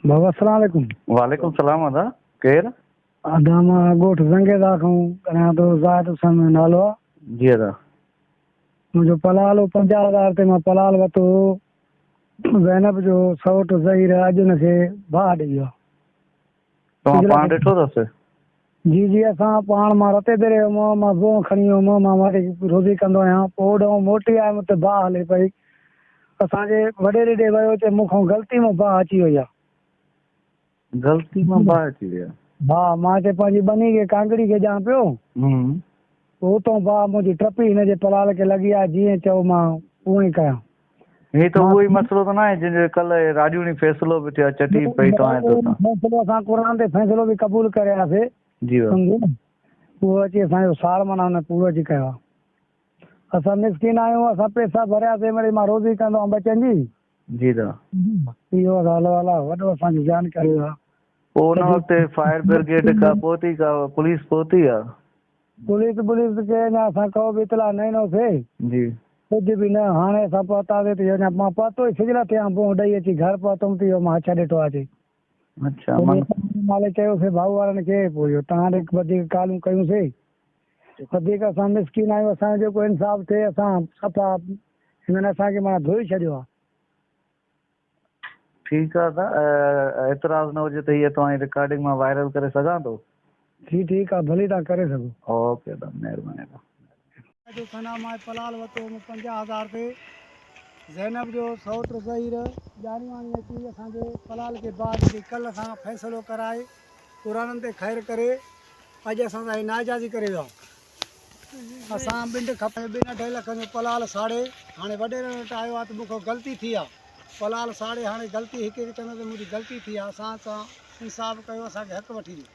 بابا السلام عليڪم. وعليڪم السلام ادا ڪير؟ ادا مان ڳوٺ زنگيزا کان ڳالهايان ٿو زاهد حسين منهنجو نالو آ. جي ادا. منهنجو پلال هو 50 هزار تي مان پلال ورتو هو زينب جو سئوٽ ظهير اڄ ان کي باهه ڏئي ويو آ. توهان پاڻ ڏٺو اٿس؟ جي جي اسان پاڻ مان رتي دري هيم مان بونهه کڻي ويم مان وري روزي ڪندو آهيان پوء اوڏانهن موٽي آيم ته باهه هلي پئي اسان جي وڏيري ڏي ويو چي مون کان غلطي مان باهه اچي وئي آ. غلطي مان باهه اچي وئي آ. ها مان چي پنهنجي ٻني کي ڪانگڙي کي ڏيان پيو پوء اتان باهه منهنجي ٽپي هن جي پلال کي لڳي آ جيئن چئو مان اونئين ڪيان. هي ته اهو ئي مسئلو ته ناهي جنهن جو ڪلهه راڄوڻي فيصلو به ٿيو آهي چٽي پئي توهان جي اتان. فيصلو اسان قرآن تي فيصلو به قبول ڪري آياسي جي بابا. سمجهو نه اهو اچي اسان جو ساڙ معنيٰ هن پورو اچي ڪيو آهي اسان مسڪين آهيون اسان پئسا ڀرياسي مڙئي مان روزي ڪندو آهيان ٻچن جي. جي دادا. اهو حال احوال آهي وڏو اسان کي زيان ڪري ويو آهي. پوء ان وقت فائر برگيڊ ڪا پهتي ڪا پوليس پهتي آ؟ پوليس بوليس کي اڃا اسان ڪو به اطلاع نه ڏنو سي. جي. ڪجهه به نه هاڻي اسان پهتاسي ته اهو اڃا مان پهتو ئي سج لٿي آن بونهه ڏئي اچي گهر پهتم ته اهو مان اڇا ڏٺو آ اچي. اڇا من. نالي چيو سي ڀائو وارن کي پوء اهو تان ڏي وڌيڪ ڪالون ڪيون سي. وڌيڪ اسان مسڪين آهيون اسان جو جيڪو انصاف ٿئي اسان صفا هنن اسان کي معنيٰ ڌوئي ڇڏيو آ. ٺيڪ آ ادا اعتراض نه هجي ته هيء توهان جي رڪارڊنگ مان وائرل ڪري سگهان ٿو. جي ٺيڪ آ ڀلي توهان ڪري سگهو. اوڪي ادا مهرباني ادا. جو ثنا مان پلال وتو هوم 50 هزار تي زينب جو سئوٽ ظهير ڄاڻي واڻي اچي اسان جي پلال کي باهه ڏني ڪلهه اسان فيصلو ڪرائي قرآنن تي خير ڪري اڄ اسان سان هي ناجائزي ڪري ويا اسان ٻنڊ کپائي ٻن اڍائي لکن جو پلال ساڙي هاڻي وڏيرن وٽ آيو آ ته مون کان غلطي ٿي آ پلال ساڙي هاڻي غلطي هڪ هڪ چوندو ته منهنجي غلطي ٿي آ اسان سان انصاف ڪيو اسان کي حق وٺي ڏيو.